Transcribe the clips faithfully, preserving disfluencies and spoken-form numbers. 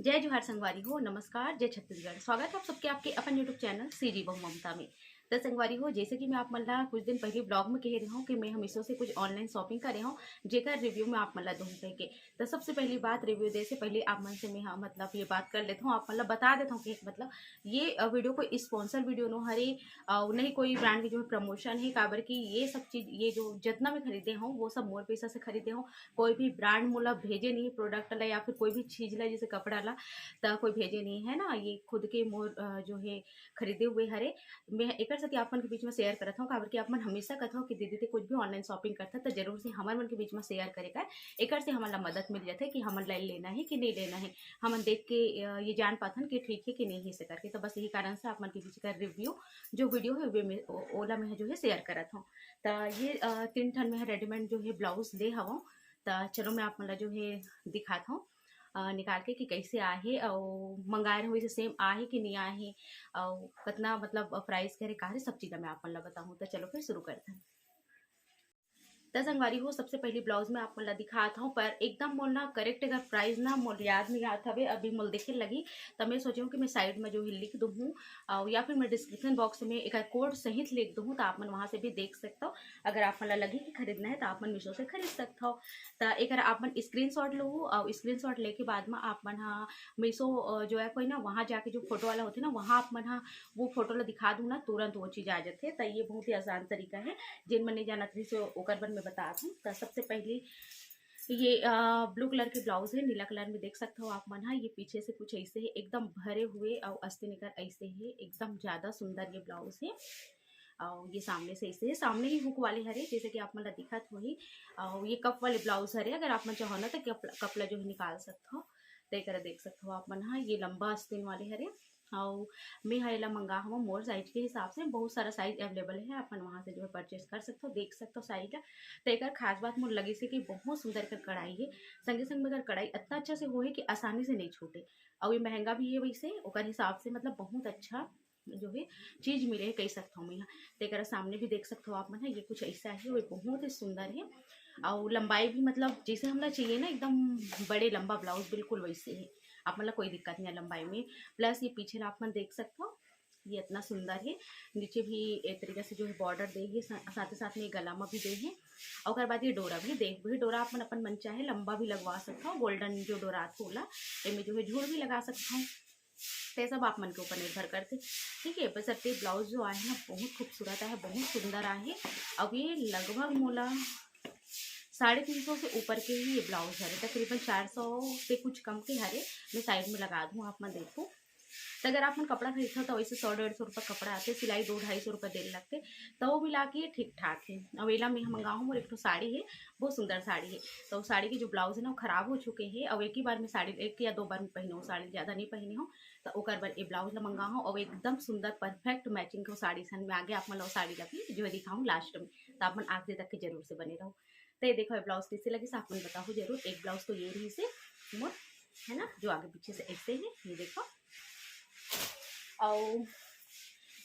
जय जोहार संगवारी हो, नमस्कार, जय छत्तीसगढ़। स्वागत है आप सबके आपके अपन YouTube चैनल सीजी बहू ममता में। तो संगवारी हो, जैसे कि मैं आप मन ला कुछ दिन पहले ब्लॉग में कह रही हूँ कि मैं मीशो से कुछ ऑनलाइन शॉपिंग करे हूँ, जेकर रिव्यू मैं आप मन ला दूँ कह के। तो सबसे पहली बात, रिव्यू दे से पहले आप मन से मैं, हाँ, मतलब ये बात कर लेता हूँ, आप मन ला बता देता हूँ कि मतलब ये वीडियो कोई स्पॉन्सर वीडियो नो हरे, और नहीं कोई ब्रांड की जो है प्रमोशन है, काबर कि ये सब चीज़, ये जो जितना मैं खरीदे हूँ वो सब मोर पैसा से खरीदे हूँ। कोई भी ब्रांड मोला भेजे नहीं प्रोडक्ट ला या फिर कोई भी चीज़ ला, जैसे कपड़ा ला, त कोई भेजे नहीं है ना, ये खुद के मोर अ, जो है खरीदे हुए हरे। मैं एकर सेती आप मन के बीच में शेयर करत हूँ, काबर कि आप मन हमेशा कहत हो कि दीदी ते कुछ भी ऑनलाइन शॉपिंग करता तो जरूर से हमर मन के बीच में शेयर करे का, एकर से हमन ला मदद मिल जाथे कि हमन ला लेना है कि नहीं लेना है, हमन देख के अ, ये जान पाथन कि ठीक है कि नहीं है से करके। तो बस यही कारण से आप मन के बीच का रिव्यू जो वीडियो है वे में ओ- ओला में जो है शेयर करत हूँ। त ये अ, तीन ठन में रेडीमेड जो है ब्लाउज ले हवं। त चलो मैं आप मन ला जो है दिखात हूँ अ, निकाल के कि कैसे आहे अउ मंगाए रहे वैसे सेम आहे कि नहीं आहे अउ कितना मतलब प्राइस के हरे का हरे, सब चीज़ ला मैं आप मन ला बताहूँ। त चलो फिर शुरू करते हैं। त संगवारी हो, सबसे पहली ब्लाउज मैं आप मन ला दिखात हूँ, पर एकदम मोर ना करेक्ट एकर प्राइस ना मोर याद नहीं आत हवे, अभी मोर देखे लगी, त मैं सोचे हूँ कि मैं साइड में जो है लिख दूँ, और या फिर मैं डिस्क्रिप्शन बॉक्स में एक कोड सहित लिख दूँ, तो आप मन वहाँ से भी देख सकते हो। अगर आप मन ला लगे कि खरीदना है तो आप मन मीशो से खरीद सकते हो। तो एक आप मन स्क्रीनशॉट लो और स्क्रीनशॉट लेके बाद में आप मन हा मीशो अ, जो ऐप है ना, वहाँ जाके जो फोटो वाला होते ना, वहाँ आप मन हा वो फोटो ला दिखा दूँ ना, तुरंत वो चीज़ आ जाते। तो ये बहुत ही आसान तरीका है, जिन मन नहीं जानत रही से ओकर बर मैं बता दूँ। तो सबसे पहले ये ब्लू कलर के ब्लाउज है, नीला कलर में देख सकते हो आप मन हा। ये पीछे से कुछ ऐसे है, एकदम भरे हुए और अस्तीन एकर ऐसे है, एकदम ज़्यादा सुंदर ये ब्लाउज है। और ये सामने से ऐसे है, सामने ही हुक वाले हरे, जैसे कि आप मन ला दिखत होही। और ये कप वाले ब्लाउज हरे, अगर आप मन चाहो ना तो कप, कप ला जो है निकाल सकते हो। तो एकरा देख सकते हो आप मन हा, ये लंबा अस्तीन वाले हरे। और मैं हा एला मंगा हूँ मोर साइज के हिसाब से, बहुत सारा साइज अवेलेबल है, आप मन वहाँ से जो है परचेज कर सकते हो, देख सकते हो साइज ला। तो एकर खास बात मोर लगी से कि बहुत सुंदर एकर कढ़ाई है, संगे संग में एकर कढ़ाई इतना अच्छा से होहे कि आसानी से नहीं छूटे, और ये महंगा भी है वैसे ओकर हिसाब से, मतलब बहुत अच्छा जो है चीज मिले है, कह सकता हूँ मैं यहाँ। तो एकरा सामने भी देख सकते हो आप मन है, ये कुछ ऐसा है, वो बहुत ही सुंदर है। और लंबाई भी मतलब जैसे हमला चाहिए ना एकदम बड़े लंबा ब्लाउज, बिल्कुल वैसे है। आप मन ला कोई दिक्कत नहीं है लंबाई में। प्लस ये पीछे ला आप मन देख सकते हो, ये इतना सुंदर है। नीचे भी एक तरीका से जो है बॉर्डर दे है, सा-, साथ ही साथ में ये गला में भी दे है। और ओकर बाद ये डोरा भी दे, वही डोरा आप मन अपन मन चाहे लंबा भी लगवा सकते हो, गोल्डन जो डोरा होला, एमे जो है झूल भी लगा सकते हो। तो ये सब आप मन के ऊपर निर्भर करते, ठीक है। बस अब ये ब्लाउज जो आए है ना, बहुत खूबसूरत आहे, बहुत सुंदर आहे। अब ये लगभग मोला साढ़े तीन सौ से ऊपर के ही ये ब्लाउज हरे, तकरीबन चार सौ से कुछ कम के हरे। मैं साइड में लगा दूँ, आप मन देखो। तो अगर आप मन कपड़ा खरीदते हो तो वैसे सौ डेढ़ सौ रुपये कपड़ा आते, सिलाई दो ढाई सौ रुपये देने लगते, तो वो मिला के ये ठीक ठाक है। अब एला मैं मंगाहूँ, मोर एक ठो साड़ी है, बहुत सुंदर साड़ी है। तो साड़ी के जो ब्लाउज है ना, वो खराब हो चुके हैं, और एक ही बार में साड़ी, एक या दो बार में पहने हूँ साड़ी, ज़्यादा नहीं पहने हूँ। तो ओकर बर ये ब्लाउज ला मंगाहूँ, और एकदम सुंदर परफेक्ट मैचिंग के साड़ी सन में आगे आप मन ला वो साड़ी ला भी जो है दिखाऊँ लास्ट में, तो आप मन आखिरी तक के जरूर से बने रहो। तो ये देखो, ये ब्लाउज कैसे लगी, आप मन बताओ जरूर। एक ब्लाउज तो ये रही से मोर, है ना, जो आगे पीछे से ऐसे है, ये देखो। और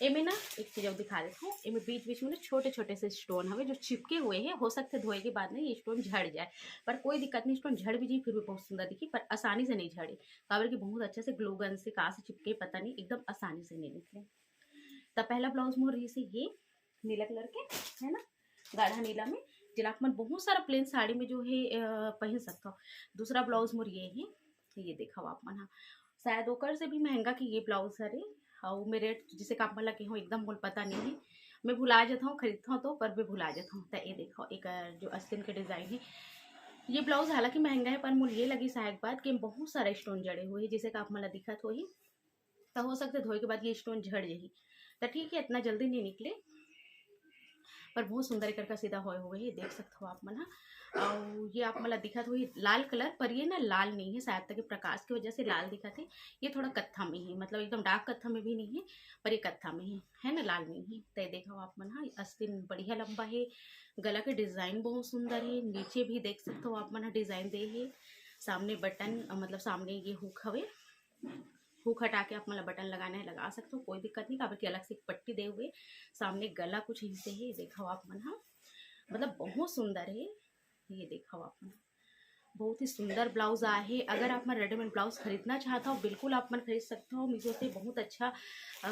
एमे ना एक चीज और दिखा देता हूँ, एमे बीच बीच में ना छोटे छोटे से स्टोन हवे जो चिपके हुए हैं, हो सकते धोए के बाद ना ये स्टोन झड़ जाए, पर कोई दिक्कत नहीं, स्टोन झड़ भी जाए फिर भी बहुत सुंदर दिखी, पर आसानी से नहीं झड़े, काबर कि बहुत अच्छा से ग्लू गन से कहाँ से चिपके पता नहीं, एकदम आसानी से नहीं निकले। तो पहला ब्लाउज मोर रही से ये नीला कलर के, है ना, गाढ़ा नीला में, जेला आप मन बहुत सारा प्लेन साड़ी में जो है अ, पहन सकते हो। दूसरा ब्लाउज मोर ये है, ये देखो आप मन हा, शायद ओकर से भी महंगा के ये ब्लाउज हरे। और मैं रेट जिसे का आप मन ला कहूँ एकदम मोल पता नहीं है, मैं भुला जाता हूँ, खरीदता हूँ तो, पर मैं भुला जाता हूँ। तो ये देखो एक जो अस्तीन के डिजाइन है, ये ब्लाउज हालांकि महंगा है, पर मोल ये लगी शायद बात कि बहुत सारा स्टोन जड़े हुए हैं, जैसे कि आप मन ला दिखत होही। तो हो सकता है धोए के बाद ये स्टोन झड़ जाही, तो ठीक है, इतना जल्दी नहीं निकले, पर बहुत सुंदर एकर का सीधा होए हुए है, देख सकते हो आप मन हा। और ये आप मन ला दिखत होही लाल कलर, पर ये ना लाल नहीं है, शायद तक प्रकाश की वजह से लाल दिखत है। ये थोड़ा कत्था में है, मतलब एकदम डार्क कत्था में भी नहीं है, पर ये कत्था में है, है ना, लाल में ही। तो ये देखो आप मन हा, अस्तीन बढ़िया लंबा है, गला के डिजाइन बहुत सुंदर है, नीचे भी देख सकते हो आप मन हा डिजाइन दे है, सामने बटन, मतलब सामने ये हुक हवे, हुक हटा के आप मन ला बटन लगाना है, लगा सकते हो, कोई दिक्कत नहीं, काबर कि अलग से एक पट्टी दे हुए, सामने गला कुछ हिस्से है, देखो आप मन हा, मतलब बहुत सुंदर है। ये देखो आप मन, बहुत ही सुंदर ब्लाउज आए हे। अगर आप मन रेडीमेड ब्लाउज खरीदना चाहत हो, बिल्कुल आप मन खरीद सकते हो। मीशो से बहुत अच्छा अ,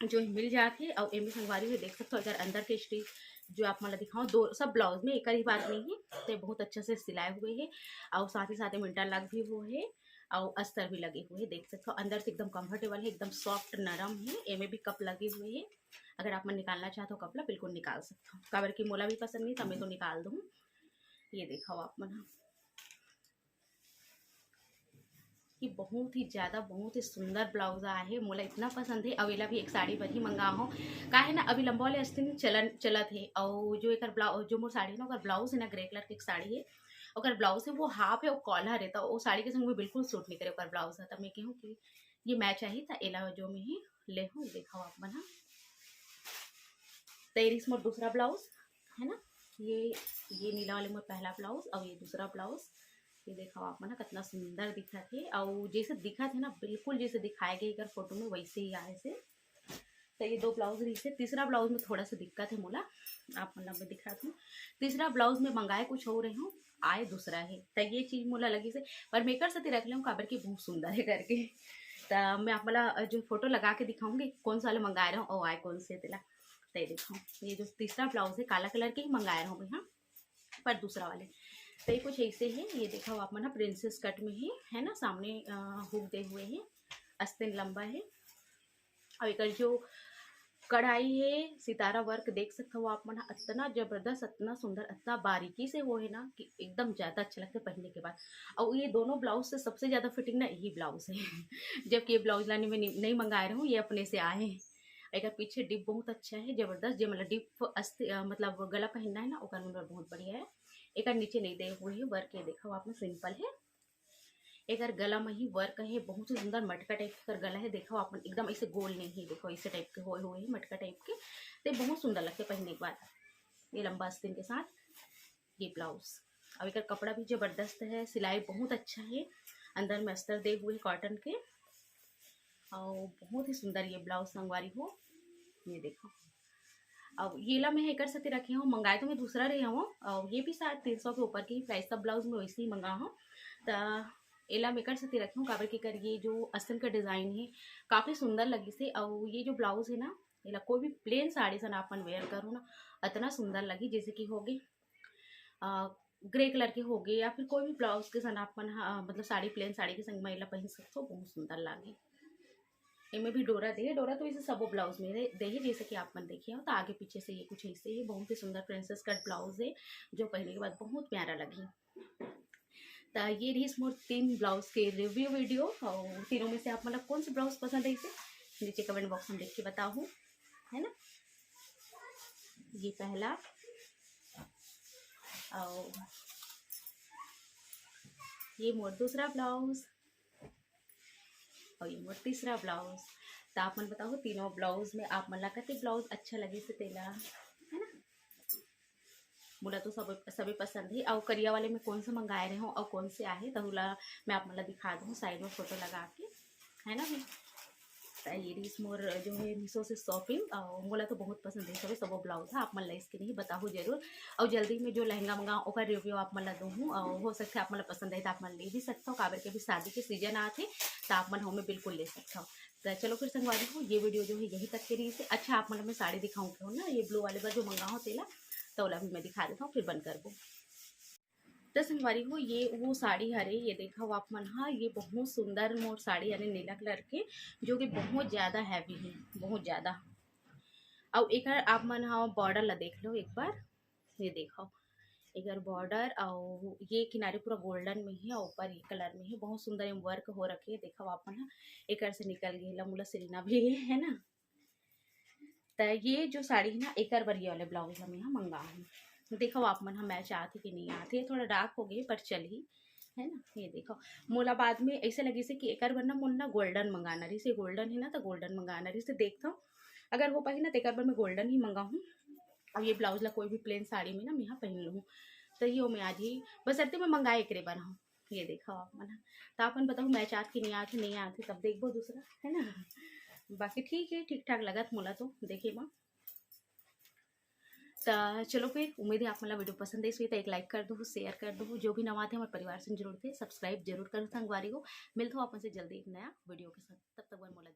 जो है मिल जात हे। और एमे संगवारी हो देख सकते हो, अगर अंदर के स्टिच जो आप मन ला दिखाओ, दो सब ब्लाउज में एक ही बात नहीं है, तो बहुत अच्छा से सिलाए हुए है। और साथ ही साथ में इंटरलॉक भी हुए है और अस्तर भी लगे हुए है। देख सकते हो अंदर से एकदम कंफर्टेबल है, एकदम सॉफ्ट नरम है। एमे भी कप लगे हुए है, अगर आप मन निकालना चाहते हो कपड़ा बिल्कुल निकाल सकते हो। काबर कि मोला भी पसंद नहीं था, मैं तो निकाल दूँ। ये देखो आप मन, ये बहुत ही ज्यादा, बहुत ही सुंदर ब्लाउज आए हे। मोला इतना पसंद है। अउ एला भी एक साड़ी बर ही मंगा हो, काहे ना अभी लंबा वाले अस्तीन चलन चलत है। और जो एकर ब्लाउज, जो मोर साड़ी है ना, ओकर ब्लाउज है ना, ग्रे कलर के एक साड़ी है, ओकर ब्लाउज है वो हाफ है, वो कॉलर है, तो वो साड़ी के संग में बिल्कुल सूट नहीं करे ओकर ब्लाउज है। तो मैं कहूँ कि ये मैच आही, तो एला जो मैं ही ले हूँ। देखो आप मन, तो ये रहीस मोर दूसरा ब्लाउज है ना, ये ये नीला वाले मोर पहला ब्लाउज और ये दूसरा ब्लाउज। ये देखो आप मन, कितना सुंदर दिखत है। और जैसे दिखत है ना, बिल्कुल जैसे दिखाए गए एकर फोटो में, वैसे ही आए से। तो ये दो ब्लाउज रहीस हे। तीसरा ब्लाउज में थोड़ा सा दिक्कत है मोला, आप मन ला मैं दिखात हूँ। तीसरा ब्लाउज में मंगाए कुछ और रहे हूँ, आए दूसरा है। तो ये चीज मोला लगिस हे, पर मैं एकर सेती रख लेहूँ, काबर कि बहुत सुंदर है करके। तो मैं आप मन ला जो फोटो लगा के दिखाऊंगी, कौन सा वाला मंगाए रहूँ और आए कौन से तेला। तो ये देखो, ये जो तीसरा ब्लाउज है, काला कलर के ही मंगाए रहूँ मैं, हाँ, पर दूसरा वाले। तो ये कुछ ऐसे है। ये देखो आप मन, प्रिंसेस कट में ही है ना, सामने हुक दे हुए है, अस्तीन लंबा है। और एकर जो कढ़ाई है, सितारा वर्क देख सकते हो आप मन, इतना जबरदस्त, इतना सुंदर, इतना बारीकी से वो है ना कि एकदम ज्यादा अच्छा लगता है पहनने के बाद। और ये दोनों ब्लाउज से सबसे ज्यादा फिटिंग ना यही ब्लाउज है। जबकि ये ब्लाउज लाने में नहीं, नहीं मंगाए रहूँ, ये अपने से आए हैं। एकर पीछे डिप बहुत अच्छा है, जबरदस्त। जे मतलब डिप अस्ति-, अ, मतलब गला पहनना है ना, ओकर में बहुत बढ़िया है। एकर नीचे नहीं दे हुए है वर्क, ये देखो आप मन, सिंपल है। एकर गला में ही वर्क है, बहुत ही सुंदर मटका टाइप के एकर गला है। देखो आप मन, एकदम ऐसे गोल नहीं है, देखो ऐसे टाइप के होए हुए है मटका टाइप के, तो बहुत सुंदर लगते पहनने के बाद। ये लंबा आस्तीन के साथ ये ब्लाउज। अब एकर कपड़ा भी जबरदस्त है, सिलाई बहुत अच्छा है, अंदर में अस्तर दे हुए कॉटन के, और बहुत ही सुंदर ये ब्लाउज संगवारी हो। ये देखो, अब ये ला मैं एकर सेती रखे हूँ, मंगाए तो मैं दूसरा रहे हूँ, और ये भी शायद तीन सौ के ऊपर की प्राइस, सब ब्लाउज में वैसे ही मंगा हूँ। तो एला मैं एकर सेती रखे हूँ, काबर कि कर ये जो अस्तीन का डिजाइन है, काफी सुंदर लगिस हे। और ये जो ब्लाउज है ना, एला कोई भी प्लेन साड़ी सन आप मन वेयर करो ना, इतना सुंदर लगी। जैसे कि होगे ग्रे कलर के होगे, या फिर कोई भी ब्लाउज के सन आप मन ह, मतलब साड़ी, प्लेन साड़ी के संग में एला पहन सकते हो, बहुत सुंदर लागे। एमे भी डोरा दे, डोरा तो इसे सबो ब्लाउज में दे, दे ही, जैसे कि आप मन देखे हो। तो आगे पीछे से ये कुछ ऐसे ही बहुत ही सुंदर प्रिंसेस कट ब्लाउज है, जो पहनने के बाद बहुत प्यारा लगी। तो ये रहीस मोर तीन ब्लाउज के रिव्यू वीडियो, और तीनों में से आप मन ला कौन सा ब्लाउज पसंद है, इसे नीचे कमेंट बॉक्स में लिख के बताओ, है ना। ये पहला, और ये मोर दूसरा ब्लाउज, और ये मोर तीसरा ब्लाउज। तो आप मन बताओ, तीनों ब्लाउज में आप मन ला कते ब्लाउज अच्छा लगिस हे तेला, है ना। मोला तो सब, सभी पसंद है। और करिया वाले में कौन से मंगाए रहे हो और कौन से आहे, तो ओला मैं आप मन ला दिखा दूँ साइड में फोटो लगा के, है ना। तो ये रहीस मोर जो है मीशो से शॉपिंग, और मोला तो बहुत पसंद है सभी सबो ब्लाउज है। आप मन ला इसके नहीं बताओ जरूर, और जल्दी में जो लहंगा मंगाओ ओकर रिव्यू आप मन ला दूँ, और हो सकता है आप मन ला पसंद है तो आप मन ले भी सकते हो, काबर के अभी शादी के सीजन आत है, तो आप मन हमें बिल्कुल ले सकते हो। तो चलो फिर संगवारी हो, ये वीडियो जो है यहीं तक के रहीस हे। अच्छा, आप मन ला मैं साड़ी दिखाऊँ क्यों ना, ये ब्लू वाले बर जो मंगाओ तेला, तो ओला भी मैं दिखा देता हूँ, फिर बंद करबो। तो संगवारी हो, ये वो साड़ी हरे, ये देखो आप मन हा, ये बहुत सुंदर मोर साड़ी, यानी नीला कलर के, जो कि बहुत ज्यादा हैवी है, बहुत ज्यादा। और एकर आप मन हा बॉर्डर ला देख लो एक बार, ये देखो एकर बॉर्डर, और ये किनारे पूरा गोल्डन में है और ऊपर ये कलर में है, बहुत सुंदर वर्क हो रखे है। देखो आप मन हा, एकर से निकल गए ला मोला सिलना भी है, है ना। त ये जो साड़ी है ना, एकर बर ये वाले ब्लाउज हम यहाँ मंगा हूँ। देखो आप मन हा, मैच आथे कि नहीं आथे, थोड़ा डार्क हो गए पर चलही, है ना। ये देखो, मोला बाद में ऐसे लगिस हे कि एकर बर ना मोला ना गोल्डन मंगाना रहिस हे, गोल्डन है ना, तो गोल्डन मंगाना रहिस हे। देखता हूँ, अगर हो पाही ना, तो एकर बर मैं गोल्डन ही मंगाहूँ। अब ये ब्लाउज ला कोई भी प्लेन साड़ी में ना मैं यहाँ पहन लूँ, तो ये मैं आज ही, बस अतने मैं मंगाए एकरे बर हूँ। ये देखो आप मन हा, तो आप मन बताओ, मैच आथे कि नहीं आथे, नहीं आथे, तब देखबो दूसरा, है ना। बाकी ठीक है, ठीक ठाक लगत मोला तो देखे में। त चलो फिर, उम्मीद है आप मन ला video पसंद आइस होही, त एक like कर दो, share कर दो, जो भी नवा आथे हमर परिवार से जुड़थे, subscribe जरूर करो संगवारी हो। मिलथों आप मन से जल्दी एक नया video के साथ, तब तक बर मोला